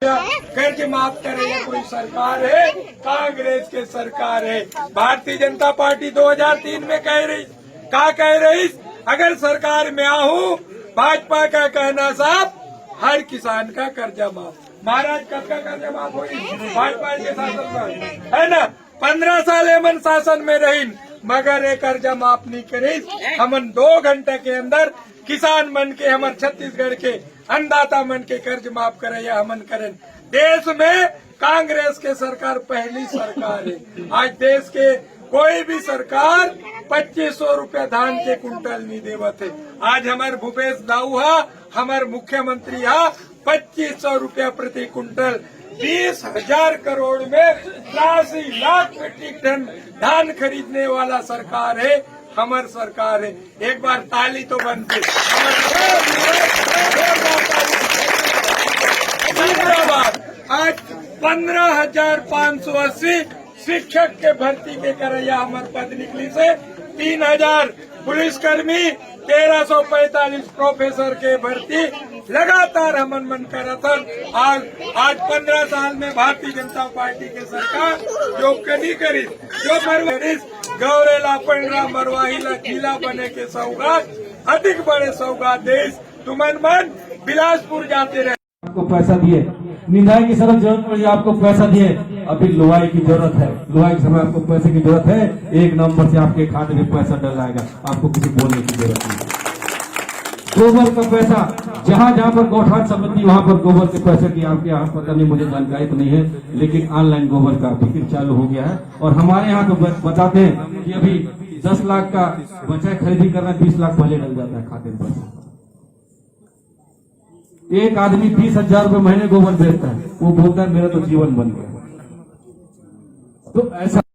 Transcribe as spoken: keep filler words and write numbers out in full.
कर्ज माफ करे, ये कोई सरकार है? कांग्रेस के सरकार है। भारतीय जनता पार्टी दो हज़ार तीन में कह रही, का कह रही? अगर सरकार में आहूं, भाजपा का कहना साफ, हर किसान का कर्जा माफ। महाराज, कब का कर्जा माफ होई? भाजपा के शासन में, है ना? पन्द्रह साल एमन शासन में रहिन, मगर ये कर्जा माफ नहीं करिस। हमन दो घंटा के अंदर किसान मन के, हमर छत्तीसगढ़ के अन्नदाता मन के कर्ज माफ करैया हमन करेन। देश में कांग्रेस के सरकार पहली सरकार है। आज देश के कोई भी सरकार पच्चीस सौ रुपया धान के कुंटल नहीं देवत है। आज हमर भूपेश दाऊ हा, हमर मुख्यमंत्री हा, पच्चीस सौ रुपया प्रति कुंटल, बीस हज़ार करोड़ में तिरासी लाख मीट्रिक टन धान खरीदने वाला सरकार है, हमर सरकार है। एक बार ताली तो बनती। तीसरा बात, आज पन्द्रह हज़ार पाँच सौ अस्सी शिक्षक के भर्ती के करैया हमर पद निकलिस हे, तीन हज़ार पुलिसकर्मी, तेरह सौ पैंतालीस प्रोफेसर के भर्ती लगातार हमन मन करत हन। आज, आज पन्द्रह साल में भारतीय जनता पार्टी के सरकार जो कमी करिस, जो मरवा करिस, गौरेला पंडरा मरवाही ला जिला बने के सौगात, अधिक बड़े सौगात देस। तुमन मन बिलासपुर जाते रहे। आपको पैसा दिए, निंदाई की सड़क जरूरत पड़ी, आपको पैसा दिए। अभी लुवाई की जरूरत है, लुवाई के समय आपको पैसे की जरूरत है। एक नंबर से आपके खाते में पैसा डलाएगा, आपको किसी बोलने की जरूरत नहीं। गोबर का पैसा, जहां जहां पर गौठान संपत्ति, वहां पर गोबर के पैसे की आपके यहाँ पता नहीं, मुझे जानकारी तो नहीं है, लेकिन ऑनलाइन गोबर का बिक्री चालू हो गया है। और हमारे यहाँ तो ब-, बताते हैं कि अभी दस लाख का बचा खरीदी करना, बीस लाख पहले डल जाता है खाते में पैसा। एक आदमी बीस हज़ार रुपए महीने गोबर बेचता है, वो बोलता है, "मेरा तो जीवन बन गया।" तो ऐसा